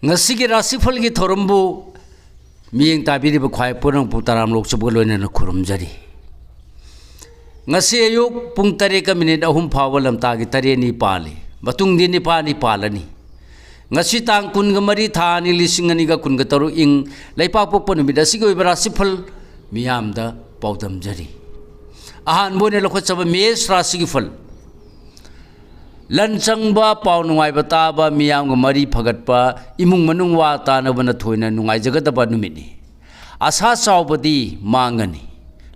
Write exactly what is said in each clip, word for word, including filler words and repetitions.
ꯉꯁꯤꯒꯤ ꯔꯥꯁꯤꯐꯜꯒꯤ ꯊꯧꯔꯝꯕꯨ ꯃꯤꯠꯌꯦꯡ ꯇꯥꯕꯤꯔꯤꯕ ꯈ꯭ꯋꯥꯏ ꯄꯨꯝꯅꯃꯛꯄꯨ ꯇꯔꯥꯝ ꯑꯣꯛꯆꯕꯒ ꯂꯣꯏꯅꯅ ꯈꯨꯔꯨꯝꯖꯔꯤ꯫ ꯉꯁꯤ ꯑꯌꯨꯛ ꯄꯨꯡ ꯇꯔꯦꯠꯀ ꯃꯤꯅꯤꯠ ꯑꯍꯨꯝ ꯐꯥꯎꯕ ꯂꯝꯇꯥꯒꯤ ꯇꯔꯦꯠꯅꯤ ꯄꯥꯜꯂꯤ꯫ ꯃꯇꯨꯡꯗꯤ ꯅꯤꯄꯥꯜꯅꯤ ꯄꯥꯜꯂꯅꯤ꯫ ꯉꯁꯤ ꯇꯥꯡ ꯀꯨꯟꯒ ꯃꯔꯤ, ꯊꯥ ꯑꯅꯤ, ꯂꯤꯁꯤꯡ ꯑꯅꯤꯒ ꯀꯨꯟꯒ ꯇꯔꯨꯛ, ꯏꯪ ꯂꯩꯄꯥꯛꯄꯣꯛꯄ ꯅꯨꯃꯤꯠ ꯑꯁꯤꯒꯤ ꯑꯣꯏꯕ ꯔꯥꯁꯤꯐꯜ ꯃꯤꯌꯥꯝꯗ ꯄꯥꯎꯗꯝꯖꯔꯤ꯫ ꯑꯍꯥꯟꯕ ꯑꯣꯏꯅ ꯂꯧꯈꯠꯆꯕ ꯃꯦꯁ ꯔꯥꯁꯤꯒꯤ ꯐꯜ꯫ ꯂꯟ ꯆꯪꯕ, ꯄꯥꯎ ꯅꯨꯡꯉꯥꯏꯕ ꯇꯥꯕ, ꯃꯤꯌꯥꯝꯒ ꯃꯔꯤ ꯐꯒꯠꯄ, ꯏꯃꯨꯡ ꯃꯅꯨꯡ ꯋꯥ ꯇꯥꯅꯕꯅ ꯊꯣꯏꯅ ꯅꯨꯡꯉꯥꯏꯖꯒꯗꯕ ꯅꯨꯃꯤꯠꯅꯤ꯫ ꯑꯁꯥ ꯆꯥꯎꯕꯗꯤ ꯃꯥꯡꯒꯅꯤ꯫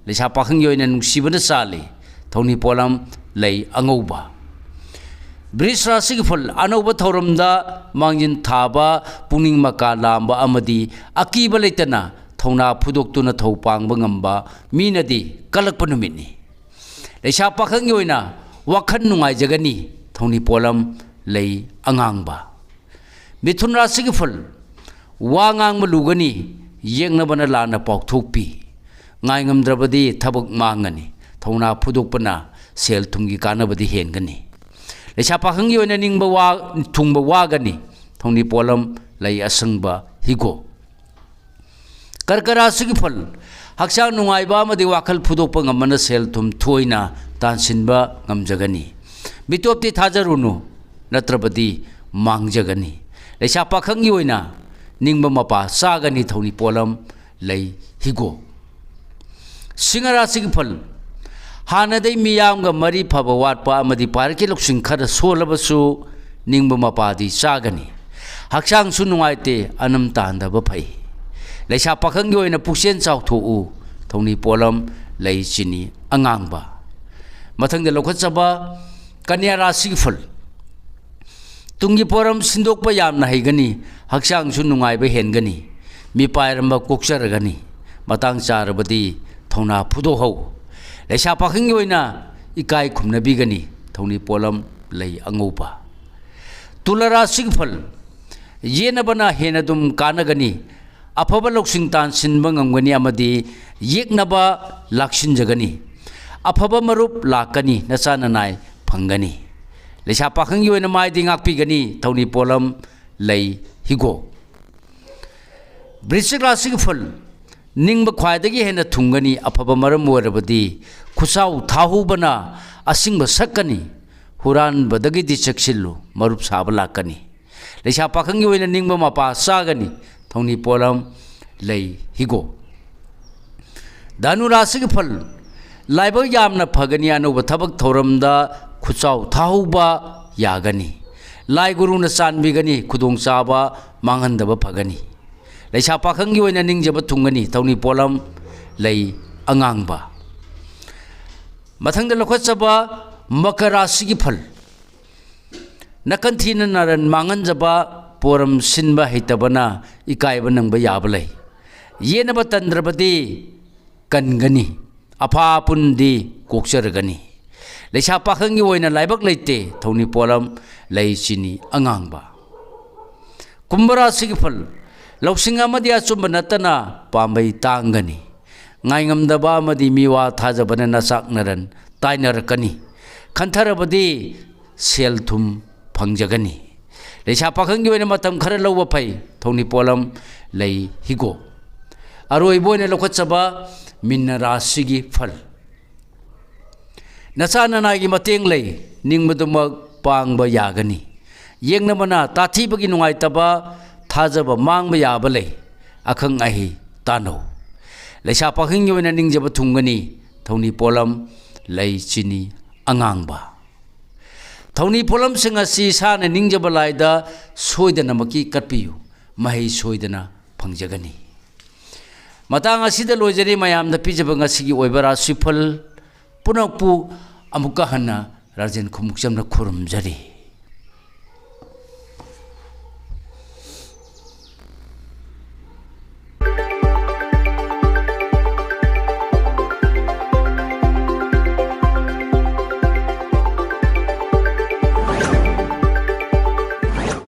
ꯂꯩꯁꯥ ꯄꯥꯈꯪꯒꯤ ꯑꯣꯏꯅ ꯅꯨꯡꯁꯤꯕꯅ ꯆꯥꯜꯂꯤ꯫ ꯊꯧꯅꯤ ꯄꯣꯠꯂꯝ ꯂꯩ ꯑꯉꯧꯕ꯫ ꯕ꯭ꯔꯤꯖ ꯔꯥꯁꯤꯒꯤ ꯐꯜ꯫ ꯑꯅꯧꯕ ꯊꯧꯔꯝꯗ ꯃꯥꯡꯖꯤꯟ ꯊꯥꯕ, ꯄꯨꯛꯅꯤꯡ ꯃꯀꯥ ꯂꯥꯝꯕ ꯑꯃꯗꯤ ꯑꯀꯤꯕ ꯂꯩꯇꯅ ꯊꯧꯅꯥ ꯐꯨꯗꯣꯛꯇꯨꯅ ꯊꯧ ꯄꯥꯡꯕ ꯉꯝꯕ ꯃꯤꯅꯗꯤ ꯀꯜꯂꯛꯄ ꯅꯨꯃꯤꯠꯅꯤ꯫ ꯂꯩꯁꯥ ꯄꯥꯈꯪꯒꯤ ꯑꯣꯏꯅ ꯋꯥꯈꯜ ꯅꯨꯡꯉꯥꯏꯖꯒꯅꯤ꯫ ꯊꯧꯅꯤ ꯄꯣꯠꯂꯝ ꯂꯩ ꯑꯉꯥꯡꯕ꯫ ꯃꯤꯊꯨꯟ ꯔꯥꯁꯤꯒꯤ ꯐꯜ꯫ ꯋꯥ ꯉꯥꯡꯕ ꯂꯨꯒꯅꯤ, ꯌꯦꯛꯅꯕꯅ ꯂꯥꯟꯅ ꯄꯥꯎꯊꯣꯛꯄꯤ꯫ ꯉꯥꯏꯉꯝꯗ꯭ꯔꯕꯗꯤ ꯊꯕꯛ ꯃꯥꯡꯒꯅꯤ꯫ ꯊꯧꯅꯥ ꯐꯨꯗꯣꯛꯄꯅ ꯁꯦꯜ ꯊꯨꯝꯒꯤ ꯀꯥꯟꯅꯕꯗꯤ ꯍꯦꯟꯒꯅꯤ꯫ ꯂꯩꯁꯥ ꯄꯥꯈꯪꯒꯤ ꯑꯣꯏꯅ ꯅꯤꯡꯕ ꯋꯥ-, ꯊꯨꯡꯕ ꯋꯥꯒꯅꯤ꯫ ꯊꯧꯅꯤ ꯄꯣꯠꯂꯝ ꯂꯩ ꯑꯁꯪꯕ ꯍꯤꯒꯣꯛ꯫ ꯀꯔꯀ ꯔꯥꯁꯤꯒꯤ ꯐꯜ꯫ ꯍꯛꯆꯥꯡ ꯅꯨꯡꯉꯥꯏꯕ ꯑꯃꯗꯤ ꯋꯥꯈꯜ ꯐꯨꯗꯣꯛꯄ ꯉꯝꯕꯅ ꯁꯦꯜ ꯊꯨꯝ ꯊꯣꯏꯅ ꯇꯥꯟꯁꯤꯟꯕ ꯉꯝꯖꯒꯅꯤ꯫ ꯃꯤꯇꯣꯞꯇꯤ ꯊꯥꯖꯔꯨꯅꯨ, ꯅꯠꯇ꯭ꯔꯕꯗꯤ ꯃꯥꯡꯖꯒꯅꯤ꯫ ꯂꯩꯁꯥ ꯄꯥꯈꯪꯒꯤ ꯑꯣꯏꯅ ꯅꯤꯡꯕ ꯃꯄꯥ ꯆꯥꯒꯅꯤ꯫ ꯊꯧꯅꯤ ꯄꯣꯠꯂꯝ ꯂꯩ ꯍꯤꯒꯣꯛ꯫ ꯁꯤꯡꯍ ꯔꯥꯁꯤꯒꯤ ꯐꯜ꯫ ꯍꯥꯟꯅꯗꯩ ꯃꯤꯌꯥꯝꯒ ꯃꯔꯤ ꯐꯕ ꯋꯥꯠꯄ ꯑꯃꯗꯤ ꯄꯥꯔꯤꯈꯤ ꯂꯧꯁꯤꯡ ꯈꯔ ꯁꯣꯜꯂꯕꯁꯨ ꯅꯤꯡꯕ ꯃꯄꯥꯗꯤ ꯆꯥꯒꯅꯤ꯫ ꯍꯛꯆꯥꯡꯁꯨ ꯅꯨꯡꯉꯥꯏꯇꯦ, ꯑꯅꯝ ꯇꯥꯍꯟꯗꯕ ꯐꯩ꯫ ꯂꯩꯁꯥ ꯄꯥꯈꯪꯒꯤ ꯑꯣꯏꯅ ꯄꯨꯛꯆꯦꯜ ꯆꯥꯎꯊꯣꯛꯎ꯫ ꯊꯧꯅꯤ ꯄꯣꯠꯂꯝ ꯂꯩ ꯆꯤꯅꯤ ꯑꯉꯥꯡꯕ꯫ ꯃꯊꯪꯗ ꯂꯧꯈꯠꯆꯕ ꯀꯟꯌꯥ ꯔꯥꯁꯤꯒꯤ ꯐꯜ꯫ ꯇꯨꯡꯒꯤ ꯄꯣꯔꯝ ꯁꯤꯟꯗꯣꯛꯄ ꯌꯥꯝꯅ ꯍꯩꯒꯅꯤ꯫ ꯍꯛꯆꯥꯡꯁꯨ ꯅꯨꯡꯉꯥꯏꯕ ꯍꯦꯟꯒꯅꯤ꯫ ꯃꯤꯄꯥꯏꯔꯝꯕ ꯀꯣꯛꯆꯔꯒꯅꯤ꯫ ꯃꯇꯥꯡ ꯆꯥꯔꯕꯗꯤ ꯊꯧꯅꯥ ꯐꯨꯗꯣꯛꯍꯧ꯫ ꯂꯩꯁꯥ ꯄꯥꯈꯪꯒꯤ ꯑꯣꯏꯅ ꯏꯀꯥꯏ ꯈꯨꯝꯅꯕꯤꯒꯅꯤ꯫ ꯊꯧꯅꯤ ꯄꯣꯠꯂꯝ ꯂꯩ ꯑꯉꯧꯕ꯫ ꯇꯨꯂꯥ ꯔꯥꯁꯤꯒꯤ ꯐꯜ꯫ ꯌꯦꯠꯅꯕꯅ ꯍꯦꯟꯅ ꯑꯗꯨꯝ ꯀꯥꯟꯅꯒꯅꯤ꯫ ꯑꯐꯕ ꯂꯧꯁꯤꯡ ꯇꯥꯟꯁꯤꯟꯕ ꯉꯝꯒꯅꯤ ꯑꯃꯗꯤ ꯌꯦꯛꯅꯕ ꯂꯥꯛꯁꯤꯟꯖꯒꯅꯤ꯫ ꯑꯐꯕ ꯃꯔꯨꯞ ꯂꯥꯛꯀꯅꯤ, ꯅꯆꯥ ꯅꯅꯥꯏ ꯐꯪꯒꯅꯤ꯫ ꯂꯩꯁꯥ ꯄꯥꯈꯪꯒꯤ ꯑꯣꯏꯅ ꯃꯥꯏꯗꯤ ꯉꯥꯛꯄꯤꯒꯅꯤ꯫ ꯊꯧꯅꯤ ꯄꯣꯠꯂꯝ ꯂꯩ ꯍꯤꯒꯣꯛ꯫ ꯕ꯭ꯔꯤꯁꯤꯛ ꯔꯥꯁꯤꯒꯤ ꯐꯜ, ꯅꯤꯡꯕ ꯈ꯭ꯋꯥꯏꯗꯒꯤ ꯍꯦꯟꯅ ꯊꯨꯡꯒꯅꯤ꯫ ꯑꯐꯕ ꯃꯔꯝ ꯑꯣꯏꯔꯕꯗꯤ ꯈꯨꯆꯥꯎ ꯊꯥꯍꯧꯕꯅ ꯑꯁꯤꯡꯕ ꯁꯛꯀꯅꯤ꯫ ꯍꯨꯔꯥꯟꯕꯗꯒꯤꯗꯤ ꯆꯦꯛꯁꯤꯜꯂꯨ, ꯃꯔꯨꯞ ꯁꯥꯕ ꯂꯥꯛꯀꯅꯤ꯫ ꯂꯩꯁꯥ ꯄꯥꯈꯪꯒꯤ ꯑꯣꯏꯅ ꯅꯤꯡꯕ ꯃꯄꯥ ꯆꯥꯒꯅꯤ꯫ ꯊꯧꯅꯤ ꯄꯣꯠꯂꯝ ꯂꯩ ꯍꯤꯒꯣꯛ꯫ ꯙꯅꯨ ꯔꯥꯁꯤꯒꯤ ꯐꯜ, ꯂꯥꯏꯕꯛ ꯌꯥꯝꯅ ꯐꯒꯅꯤ꯫ ꯑꯅꯧꯕ ꯊꯕꯛ ꯊꯧꯔꯝꯗ ꯈꯨꯠꯆꯥꯎ ꯊꯥꯍꯧꯕ ꯌꯥꯒꯅꯤ꯫ ꯂꯥꯏ ꯒꯨꯔꯨꯅ ꯆꯥꯟꯕꯤꯒꯅꯤ, ꯈꯨꯗꯣꯡꯆꯥꯕ ꯃꯥꯡꯍꯟꯗꯕ ꯐꯒꯅꯤ꯫ ꯂꯩꯁꯥ ꯄꯥꯈꯪꯒꯤ ꯑꯣꯏꯅ ꯅꯤꯡꯖꯕ ꯊꯨꯡꯒꯅꯤ꯫ ꯊꯧꯅꯤ ꯄꯣꯠꯂꯝ ꯂꯩ ꯑꯉꯥꯡꯕ꯫ ꯃꯊꯪꯗ ꯂꯧꯈꯠꯆꯕ ꯃꯀꯔ ꯔꯥꯁꯤꯒꯤ ꯐꯜ꯫ ꯅꯥꯀꯟ ꯊꯤꯅ ꯅꯥꯔꯟ ꯃꯥꯡꯍꯟꯖꯕ, ꯄꯣꯔꯝ ꯁꯤꯟꯕ ꯍꯩꯇꯕꯅ ꯏꯀꯥꯏꯕ ꯅꯪꯕ ꯌꯥꯕ ꯂꯩ꯫ ꯌꯦꯠꯅꯕ ꯇꯟꯗ꯭ꯔꯕꯗꯤ ꯀꯟꯒꯅꯤ꯫ ꯑꯐꯥ ꯑꯄꯨꯟꯗꯤ ꯀꯣꯛꯆꯔꯒꯅꯤ꯫ ꯂꯩꯁꯥ ꯄꯥꯈꯪꯒꯤ ꯑꯣꯏꯅ ꯂꯥꯏꯕꯛ ꯂꯩꯇꯦ꯫ ꯊꯧꯅꯤ ꯄꯣꯠꯂꯝ ꯂꯩ ꯆꯤꯅꯤ ꯑꯉꯥꯡꯕ꯫ ꯀꯨꯝꯚ ꯔꯥꯁꯤꯒꯤ ꯐꯜ, ꯂꯧꯁꯤꯡ ꯑꯃꯗꯤ ꯑꯆꯨꯝꯕ ꯅꯠꯇꯅ ꯄꯥꯝꯕꯩ ꯇꯥꯡꯒꯅꯤ꯫ ꯉꯥꯏꯉꯝꯗꯕ ꯑꯃꯗꯤ ꯃꯤꯋꯥ ꯊꯥꯖꯕꯅ ꯅꯆꯥꯛ ꯅꯔꯟ ꯇꯥꯏꯅꯔꯛꯀꯅꯤ꯫ ꯈꯟꯊꯔꯕꯗꯤ ꯁꯦꯜ ꯊꯨꯝ ꯐꯪꯖꯒꯅꯤ꯫ ꯂꯩꯁꯥ ꯄꯥꯈꯪꯒꯤ ꯑꯣꯏꯅ ꯃꯇꯝ ꯈꯔ ꯂꯧꯕ ꯐꯩ꯫ ꯊꯧꯅꯤ ꯄꯣꯠꯂꯝ ꯂꯩ ꯍꯤꯒꯣꯛ꯫ ꯑꯔꯣꯏꯕ ꯑꯣꯏꯅ ꯂꯧꯈꯠꯆꯕ ꯃꯤꯟꯅ ꯔꯥꯁꯤꯒꯤ ꯐꯜ꯫ ꯅꯆꯥ ꯅꯅꯥꯏꯒꯤ ꯃꯇꯦꯡ ꯂꯩ, ꯅꯤꯡꯕꯗꯨꯃꯛ ꯄꯥꯡꯕ ꯌꯥꯒꯅꯤ꯫ ꯌꯦꯡꯅꯕꯅ ꯇꯥꯊꯤꯕꯒꯤ ꯅꯨꯡꯉꯥꯏꯇꯕ, ꯊꯥꯖꯕ ꯃꯥꯡꯕ ꯌꯥꯕ ꯂꯩ꯫ ꯑꯈꯪ ꯑꯍꯩ ꯇꯥꯟꯅꯧ꯫ ꯂꯩꯁꯥ ꯄꯥꯈꯪꯒꯤ ꯑꯣꯏꯅ ꯅꯤꯡꯖꯕ ꯊꯨꯡꯒꯅꯤ꯫ ꯊꯧꯅꯤ ꯄꯣꯠꯂꯝ ꯂꯩ ꯆꯤꯅꯤ ꯑꯉꯥꯡꯕ꯫ ꯊꯧꯅꯤ ꯄꯣꯠꯂꯝꯁꯤꯡ ꯑꯁꯤ ꯏꯁꯥꯅ ꯅꯤꯡꯖꯕ ꯂꯥꯏꯗ ꯁꯣꯏꯗꯅꯃꯛꯀꯤ ꯀꯠꯄꯤꯌꯨ, ꯃꯍꯩ ꯁꯣꯏꯗꯅ ꯐꯪꯖꯒꯅꯤ꯫ ꯃꯇꯥꯡ ꯑꯁꯤꯗ ꯂꯣꯏꯖꯔꯦ ꯃꯌꯥꯝꯗ ꯄꯤꯖꯕ ꯉꯁꯤꯒꯤ ꯑꯣꯏꯕ ꯔꯥꯁꯤꯐꯜ ꯄꯨꯝꯅꯃꯛꯄꯨ ꯑꯃꯨꯛꯀ ꯍꯟꯅ ꯔꯥꯖꯦꯟ ꯈꯨꯃꯨꯛꯆꯝꯅ ꯈꯨꯔꯨꯝꯖꯔꯤ꯫